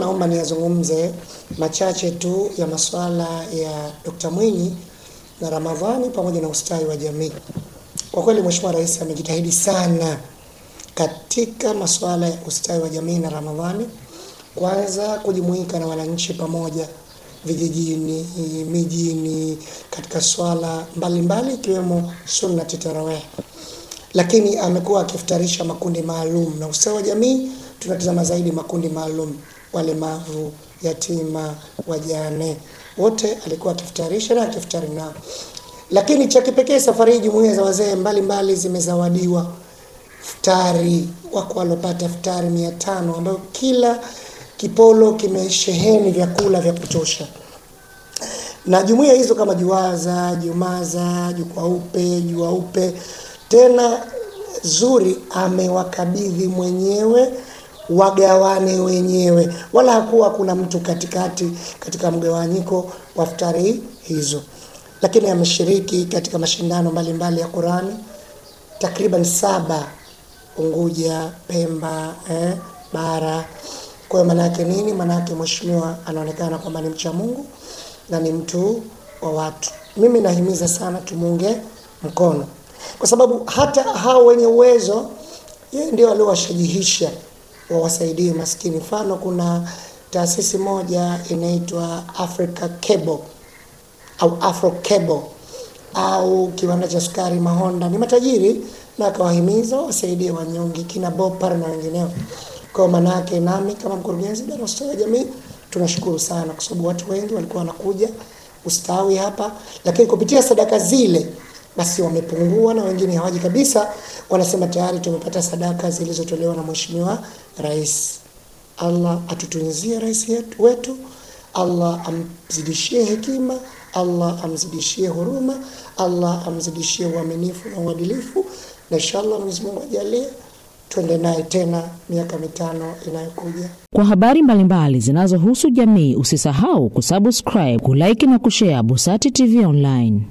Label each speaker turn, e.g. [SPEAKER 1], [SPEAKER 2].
[SPEAKER 1] Naomba niyazungumze machache tu ya masuala ya Dr. Mwinyi na Ramadhani pamoja na ustawi wa jamii. Kwa kweli Mheshimiwa Rais amejitahidi sana katika masuala ya ustawi wa jamii na Ramadhani. Kwanza kujumuika na wananchi pamoja vijijini, mijini, katika swala mbalimbali ikiwemo sunnati tarawih. Lakini amekuwa akifutarisha makundi maalum, na ustawi wa jamii tunatazama zaidi makundi maalum, walemavu, yatima, wajane, wote alikuwa akifutarisha na akifutari nao. Lakini cha kipekee safari hii jumuiya za wazee mbalimbali zimezawadiwa futari, wako walopata futari 500 ambayo kila kipolo kimesheheni vyakula vya kutosha. Na jumuiya hizo kama Juwaza, Jumaza, Jukwaupe, Juaupe, tena zuri amewakabidhi mwenyewe wagawane wenyewe, wala hakuwa kuna mtu katikati katika mgawanyiko wa futari hizo. Lakini ameshiriki katika mashindano mbalimbali ya Qurani takriban 7, Unguja, Pemba, Bara. Kwa hiyo maana yake nini? Maana yake mheshimiwa anaonekana kwamba ni mcha Mungu na ni mtu wa watu. Mimi nahimiza sana tumuunge mkono, kwa sababu hata hao wenye uwezo yeye ndio aliowashajihisha wawasaidie maskini. Mfano kuna taasisi moja inaitwa Africa Cable au Afro Cable au kiwanda cha sukari Mahonda, ni matajiri na akawahimiza wasaidie wanyonge, kina Bopar na wengineo. Kwa maana yake nami kama mkurugenzi wa ustawi wa jamii tunashukuru sana, kwa sababu watu wengi walikuwa wanakuja ustawi hapa, lakini kupitia sadaka zile basi wamepungua na wengine hawaji kabisa, wanasema tayari tumepata sadaka zilizotolewa na Mheshimiwa Rais. Allah atutunzie rais wetu, Allah amzidishie hekima, Allah amzidishie huruma, Allah amzidishie uaminifu na uadilifu, na inshallah Mwenyezi Mungu ajalie tuende naye tena miaka 5 inayokuja.
[SPEAKER 2] Kwa habari mbalimbali zinazohusu jamii, usisahau kusubscribe, kulike na kushare Busati TV Online.